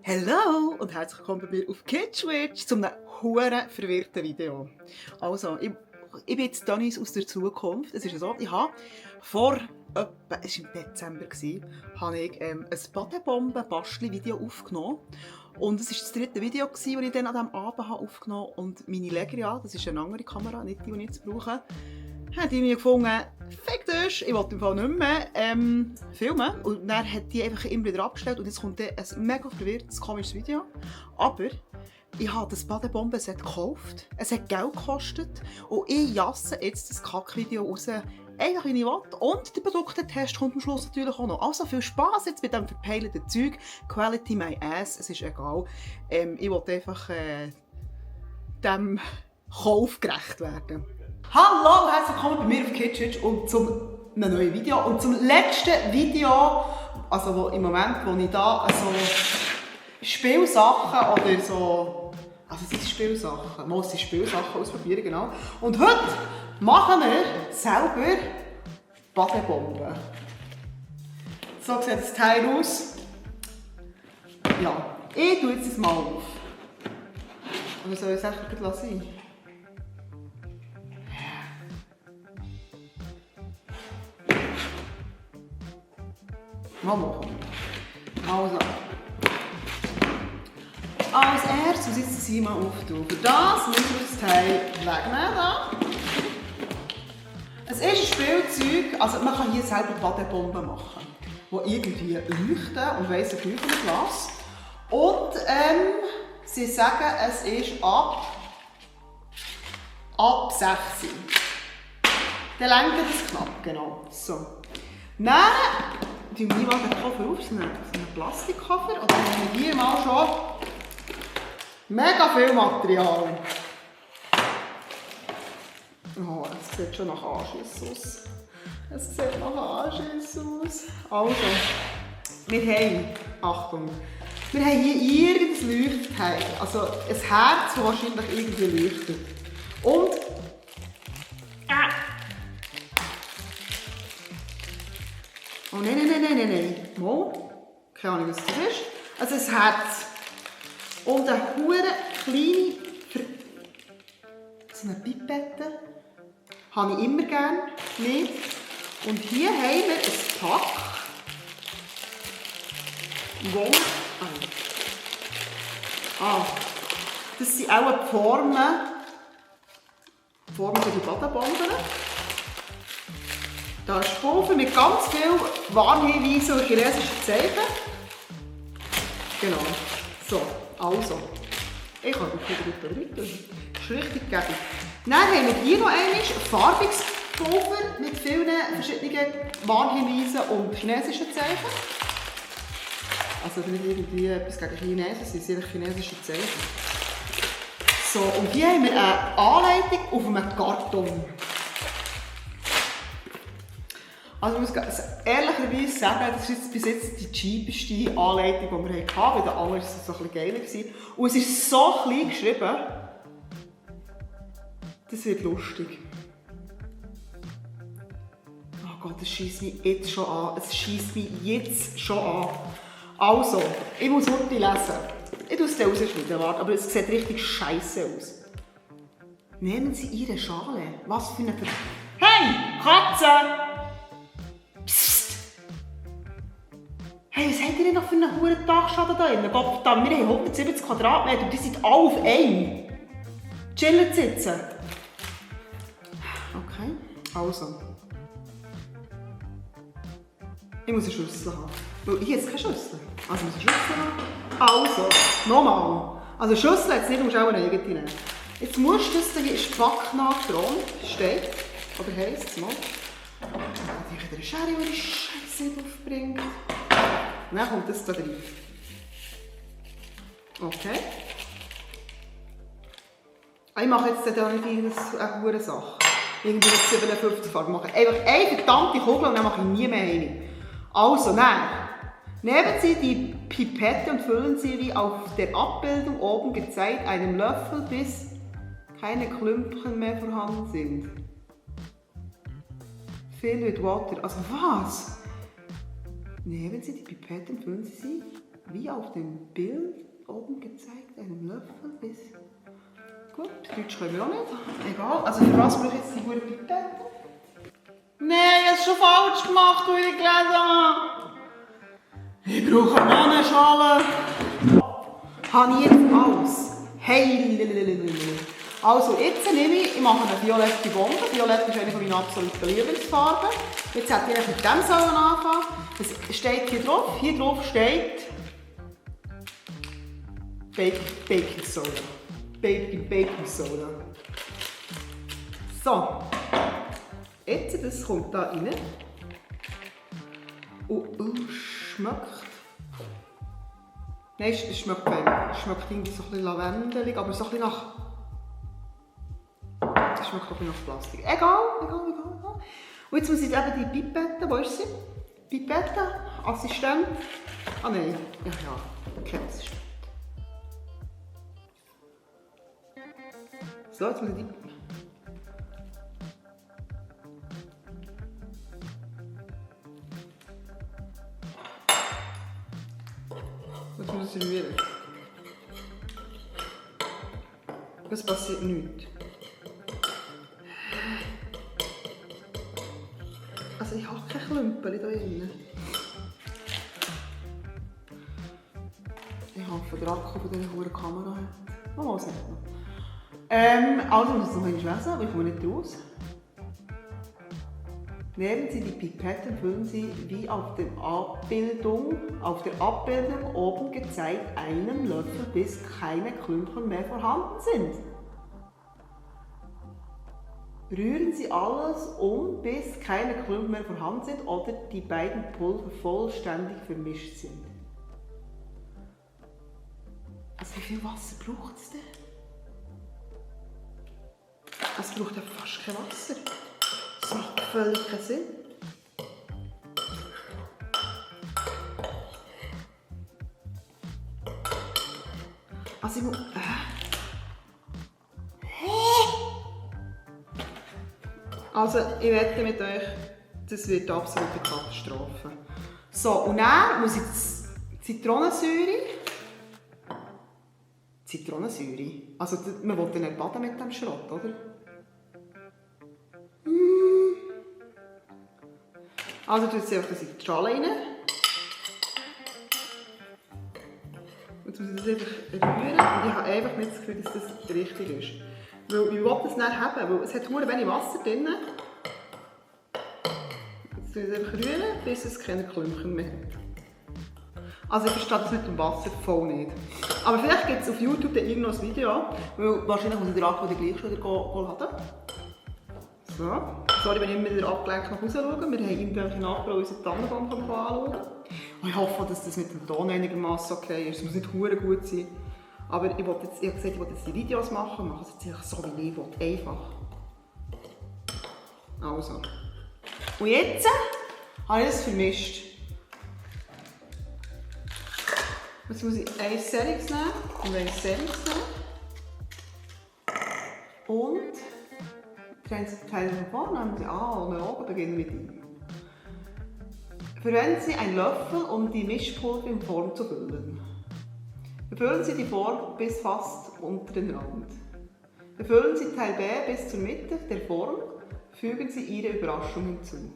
Hallo und herzlich willkommen bei mir auf KidSwitch zu einem hure verwirrten Video. Also, ich bin jetzt Danis aus der Zukunft. Es ist so, ich habe vor etwa, es war im Dezember, habe ich ein Badebomben-Bastli-Video aufgenommen. Und es war das dritte Video, das ich dann an diesem Abend aufgenommen habe. Und meine Legria, das ist eine andere Kamera, nicht die ich jetzt brauche, hat die mir gefunden, fick dich, ich wollte im Fall nicht mehr filmen. Und dann hat die einfach immer wieder abgestellt und jetzt kommt dann ein mega verwirrtes, komisches Video. Aber ich habe das Badebomben-Set gekauft, es hat Geld gekostet und ich jasse jetzt das Kackvideo raus, einfach wie ich will. Und der Produktetest kommt am Schluss natürlich auch noch. Also viel Spass jetzt mit diesem verpeilten Zeug. Quality my ass, es ist egal. Ich wollte einfach dem Kauf gerecht werden. Hallo, herzlich willkommen bei mir auf KidSwitch und zum einem neuen Video. Und zum letzten Video, also wo im Moment, wo ich da so Spielsachen oder so, also es sind Spielsachen, mal sind Spielsachen ausprobieren, genau. Und heute machen wir selber Badebomben. So sieht das Teil aus. Ja, ich tue jetzt das mal auf. Oder soll ich es echt gleich sein? Mal machen. Also. Als erstes jetzt sie mal auftun. Für das müssen wir das Teil wegnehmen. Da. Es ist ein Spielzeug, also man kann hier selber Badebomben machen, die irgendwie leuchten und weiss nicht mit Glas. Und sie sagen, es ist ab 6. Dann lenkt das knapp, genau. So. Dann tun wir mal den Koffer auf, so einen Plastikkoffer. Oder haben wir hier mal schon mega viel Material. Oh, es sieht schon nach Anschiss aus. Es sieht nach Anschiss aus. Also, wir haben, Achtung, wir haben hier irgendein Leuchtteil. Also ein Herz, das wahrscheinlich irgendwie leuchtet. Und oh nein. Mal. Keine Ahnung, was das ist. Also ein Herz. Und eine hure kleine, so eine Pipette. Habe ich immer gerne mit. Und hier haben wir ein Pack. Das sind auch die Formen für die Badebomben. Da ist Pulver mit ganz viel Warnhinweisen und chinesischen Zeichen. Genau. So, also. Ich kann das wieder weiter. Das ist richtig gäbig. Dann haben wir hier noch einmal farbiges Pulver mit vielen verschiedenen Warnhinweisen und chinesischen Zeichen. Also nicht irgendwie etwas gegen Chinesen, es sind chinesische Zeichen. So, und hier haben wir eine Anleitung auf einem Karton. Also ich muss ehrlicherweise sagen, das ist bis jetzt die cheapeste Anleitung, die wir hatten, weil der andere war so ein bisschen geiler. Und es ist so klein geschrieben, das wird lustig. Oh Gott, das schiesst mich jetzt schon an. Es schiesst mich jetzt schon an. Also, ich muss heute lesen. Ich tue es dann rausschneiden, aber es sieht richtig scheisse aus. Nehmen Sie Ihre Schale. Was für eine Hey, Katze! Psst! Hey, was habt ihr denn noch für einen hohen Dachschaden da drin? Gottverdammt, wir haben 170 Quadratmeter und die sind alle auf einem. Chillen sitzen. Okay, also. Ich muss eine Schüssel haben. Weil ich jetzt keine Schüssel. Also muss ich eine Schüssel haben. Also, nochmal. Also Schüssel jetzt nicht, du musst auch eine eigene nehmen. Jetzt musst du das hier Spacknatron steht. Oder heisst es mal. Ich habe eine Schere, die die Scheiße nicht aufbringt. Und dann kommt das da rein. Okay. Ich mache jetzt nicht eine hohe Sache. Irgendwie mit 57 Farben machen. Einfach eine verdammte Kugel und dann mache ich nie mehr eine. Also, nein. Nehmen Sie die Pipette und füllen Sie wie auf der Abbildung oben gezeigt einen Löffel, bis keine Klümpchen mehr vorhanden sind. Fill with water. Also was? Nehmen Sie die Pipette und füllen Sie sie wie auf dem Bild oben gezeigt, einen Löffel bis... Gut, Deutsch können wir auch nicht. Egal. Also für was brauche ich jetzt die gute Pipette? Nein, ich habe es schon falsch gemacht, wie ich gelesen habe. Ich brauche eine Manneschale. Habe ich jetzt alles? Hey, also jetzt nehme ich mache eine violette Bombe. Violett ist eine meiner absoluten Lieblingsfarben. Jetzt hätte ich mit dem anfangen. Es steht hier drauf. Hier drauf steht Baking Soda. Baking Soda. So. Jetzt, das kommt da rein. Schmeckt. Nein, es schmeckt fein. Es schmeckt irgendwie so ein bisschen lavendelig, aber so ein bisschen nach... Es schmeckt doch ein bisschen nach Plastik. Egal. Und jetzt muss ich eben die Pipette, wo ist sie? Pipette, Assistent. Ah nein, ja, kein Assistent. So, jetzt muss ich die... Jetzt muss ich servieren. Es passiert nichts. Also ich habe keine Klümpel hier drin. Ich hoffe, der Akku von dieser hohen Kamera hat. Mal sehen. Also muss ich es noch einmal lesen, aber ich komme nicht raus. Nehmen Sie die Pipette und füllen Sie, wie auf der Abbildung oben gezeigt, einen Löffel, bis keine Klumpen mehr vorhanden sind. Rühren Sie alles um, bis keine Klumpen mehr vorhanden sind oder die beiden Pulver vollständig vermischt sind. Also wie viel Wasser braucht es denn? Es braucht ja fast kein Wasser. Das macht völlig keinen Sinn. Also ich muss... Also ich wette mit euch, das wird eine absolute Katastrophe. So, und dann muss ich Zitronensäure. Also man will ja nicht baden mit dem Schrott, oder? Also tue ich einfach das in die Schale rein. Jetzt muss ich das einfach rühren und ich habe einfach nicht das Gefühl, dass das richtig ist. Weil ich will das nicht haben, weil es hat sehr wenig Wasser drin. Jetzt tue ich es einfach rühren, bis es keine Klümpchen mehr hat. Also ich verstehe das mit dem Wasser voll nicht. Aber vielleicht gibt es auf YouTube dann irgendwo ein Video, weil wahrscheinlich muss ich den Akku gleich schon wieder laden. So. Sorry, wenn ich immer wieder abgelenkt nach Hause schaue. Wir haben irgendwelche Nachbarn unseren Tannenbaum anschauen. Und ich hoffe, dass das mit dem Ton einigermaßen okay ist. Es muss nicht verdammt gut sein. Aber ich habe gesagt, ich will jetzt die Videos machen. Ich mache es jetzt so, wie ich will. Einfach. Also. Und jetzt habe ich es vermischt. Jetzt muss ich ein Serix nehmen und ein Serix nehmen. Und Teile von vorne nehmen Sie an und oben beginnen mit ihm. Verwenden Sie einen Löffel, um die Mischpulver in Form zu füllen. Befüllen Sie die Form bis fast unter den Rand. Befüllen Sie Teil B bis zur Mitte der Form. Fügen Sie Ihre Überraschung hinzu.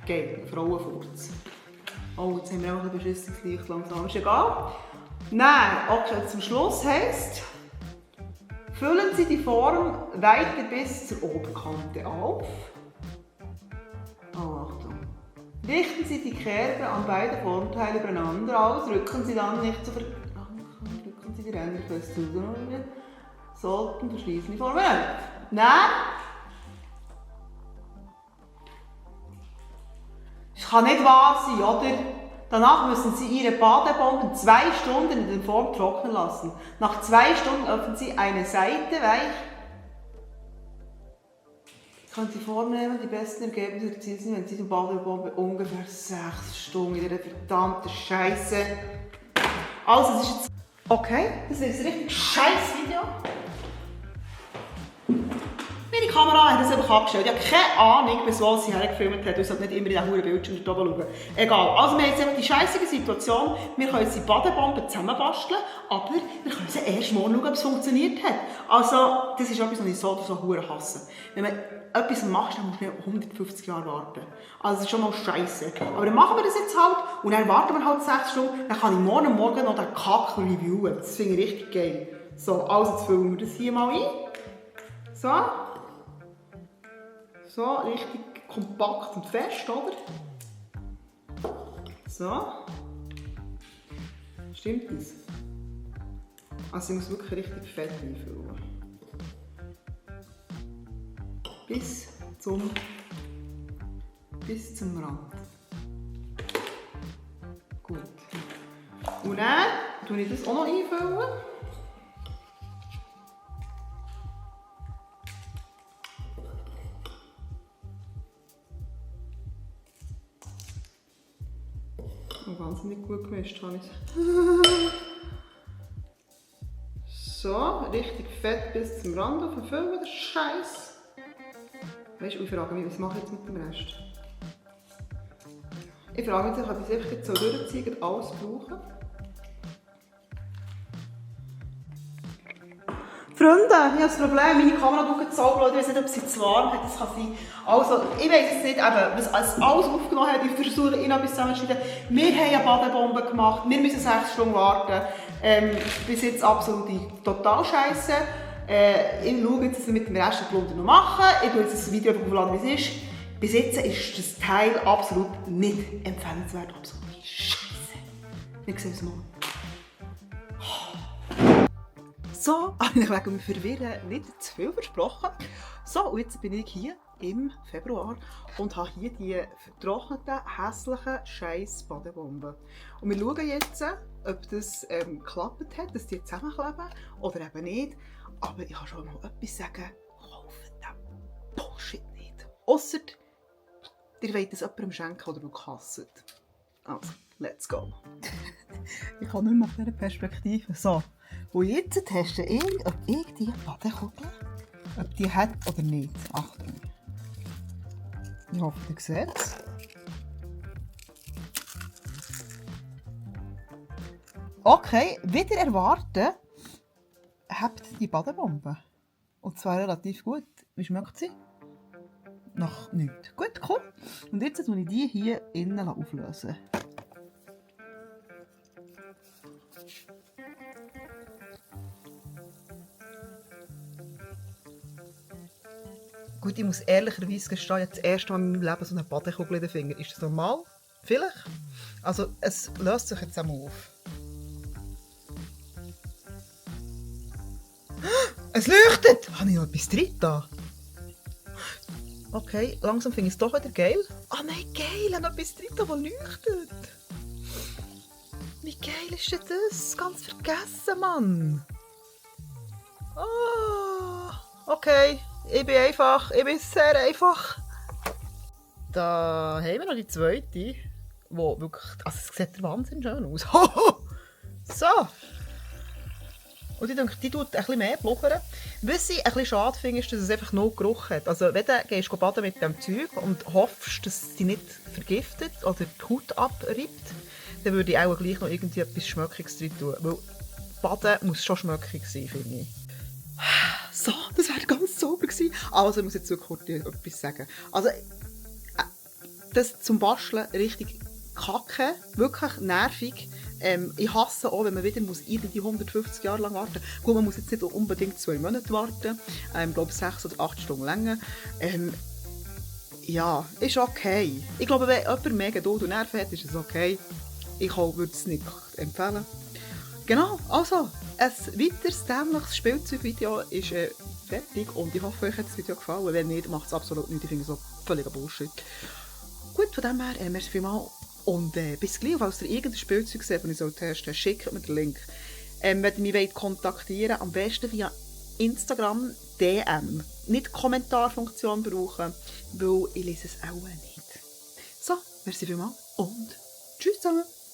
Geil, Frauenfurz. Oh, jetzt haben wir auch ein beschissenes Licht langsam. Ist egal. Nein, okay, zum Schluss heisst, füllen Sie die Form weiter bis zur Oberkante auf. Oh, Achtung. Richten Sie die Kerbe an beide Formteile übereinander aus, rücken Sie dann nicht zu rücken Sie die Ränder fest zu, sondern sollten verschließen die Form. Nein! Das kann nicht wahr sein, oder? Danach müssen Sie Ihre Badebomben 2 Stunden in der Form trocknen lassen. Nach 2 Stunden öffnen Sie eine Seite weich. Sie können die Form nehmen, die besten Ergebnisse erzielen Sie, wenn Sie die Badebombe ungefähr 6 Stunden in dieser verdammten Scheiße. Also, das ist jetzt... Okay, das ist ein richtig scheiß Video. Meine Kamera hat das einfach abgestellt. Ich habe keine Ahnung, bis wo sie hergefilmt hat. Ich sollte nicht immer in diesen Bildschirm da oben schauen. Egal. Also wir haben jetzt einfach die scheissige Situation. Wir können unsere Badebomben zusammenbasteln, aber wir können sie erst morgen schauen, ob es funktioniert hat. Also, das ist etwas, was ich so hasse. Wenn man etwas macht, dann muss man 150 Jahre warten. Also das ist schon mal scheisse. Aber dann machen wir das jetzt halt und dann warten wir halt 6 Stunden. Dann kann ich morgen noch den Kack reviewen. Das finde ich richtig geil. So, also jetzt füllen wir das hier mal ein. So. So, richtig kompakt und fest, oder? So. Stimmt das? Also ich muss wirklich richtig fett einfüllen. Bis zum Rand. Gut. Und dann tue ich das auch noch einfüllen. Oh, wahnsinnig gut gemischt habe ich es. So, richtig fett bis zum Rand auffüllen, der Scheiß. Weißt du, ich frage mich, was mache ich jetzt mit dem Rest? Ich frage mich, ob ich es einfach so durchziehen und alles brauchen? Freunde, ich habe das Problem, meine Kamera schaut so blöd, ich weiß nicht, ob sie zu warm hat, das kann sein. Also, ich weiß jetzt nicht, was alles aufgenommen hat, ich versuche ihn etwas zusammenzuschneiden. Wir haben eine Badebombe gemacht, wir müssen 6 Stunden warten. Bis jetzt absolut total scheisse. Ich schaue jetzt, was wir mit dem Rest der Blunder noch machen. Ich schaue jetzt das Video aufladen, wie es ist. Bis jetzt ist das Teil absolut nicht empfehlenswert. Absolut scheisse. Wir sehen es mal. So, habe ich wegen dem Verwirren nicht zu viel versprochen. So, und jetzt bin ich hier im Februar und habe hier die vertrockneten, hässlichen Scheiß-Badebomben. Und wir schauen jetzt, ob das geklappt hat, dass die zusammenkleben oder eben nicht. Aber ich kann schon mal etwas sagen, kauft den Bullshit nicht. Ausser, ihr wollt es jemandem schenken oder hasst. Also, let's go. Ich kann nicht mehr auf dieser Perspektive. So, und jetzt teste ich, ob ich die Badekugel, ob die hat oder nicht. Achtung. Ich hoffe, ihr seht es. Okay, wieder erwarten, habt die Badebombe. Und zwar relativ gut. Wie schmeckt sie? Nach nichts. Gut, cool. Und jetzt tue ich die hier innen auflösen. Gut, ich muss ehrlicherweise gestehen, ich habe das erste Mal in meinem Leben so eine Badekugel in den Fingern. Ist das normal? Vielleicht. Also, es löst sich jetzt einmal auf. Es leuchtet! Habe ich noch etwas drin da? Okay, langsam finde ich es doch wieder geil. Ah nein, geil! Ich habe noch etwas drin, das leuchtet. Wie geil ist denn das? Ganz vergessen, Mann. Ah, okay. Ich bin sehr einfach. Da haben wir noch die zweite, die wirklich, also es sieht der Wahnsinn schön aus. So. Und ich denke, die tut ein bisschen mehr blubbern. Was ich ein bisschen schade finde, ist, dass es einfach noch Geruch hat. Also wenn du gehst baden mit diesem Zeug und hoffst, dass es dich nicht vergiftet oder die Haut abreibt, dann würde ich auch gleich noch irgendwie etwas Schmöckiges drin tun. Weil Baden muss schon schmöckig sein, finde ich. So, das wäre ganz sauber gewesen. Also, ich muss jetzt kurz etwas sagen. Also, das zum Basteln richtig kacke, wirklich nervig. Ich hasse auch, wenn man wieder irgendwie 150 Jahre lang warten muss. Gut, man muss jetzt nicht unbedingt 2 Monate warten. Ich glaube 6 oder 8 Stunden länger. Ja, ist okay. Ich glaube, wenn jemand mehr Geduld und Nerven hat, ist es okay. Ich würde es nicht empfehlen. Genau, also, ein weiteres dämliches Spielzeugvideo ist fertig und ich hoffe, euch hat das Video gefallen. Wenn nicht, macht es absolut nichts. Ich finde es so völliger Bullshit. Gut, von dem her, merci vielmals und bis gleich. Falls ihr irgendein Spielzeug seht, das ich testen soll, schickt mir den Link. Wenn ihr mich kontaktieren wollt, am besten via Instagram DM. Nicht Kommentarfunktion brauchen, weil ich lese es auch nicht. So, merci vielmals und tschüss zusammen.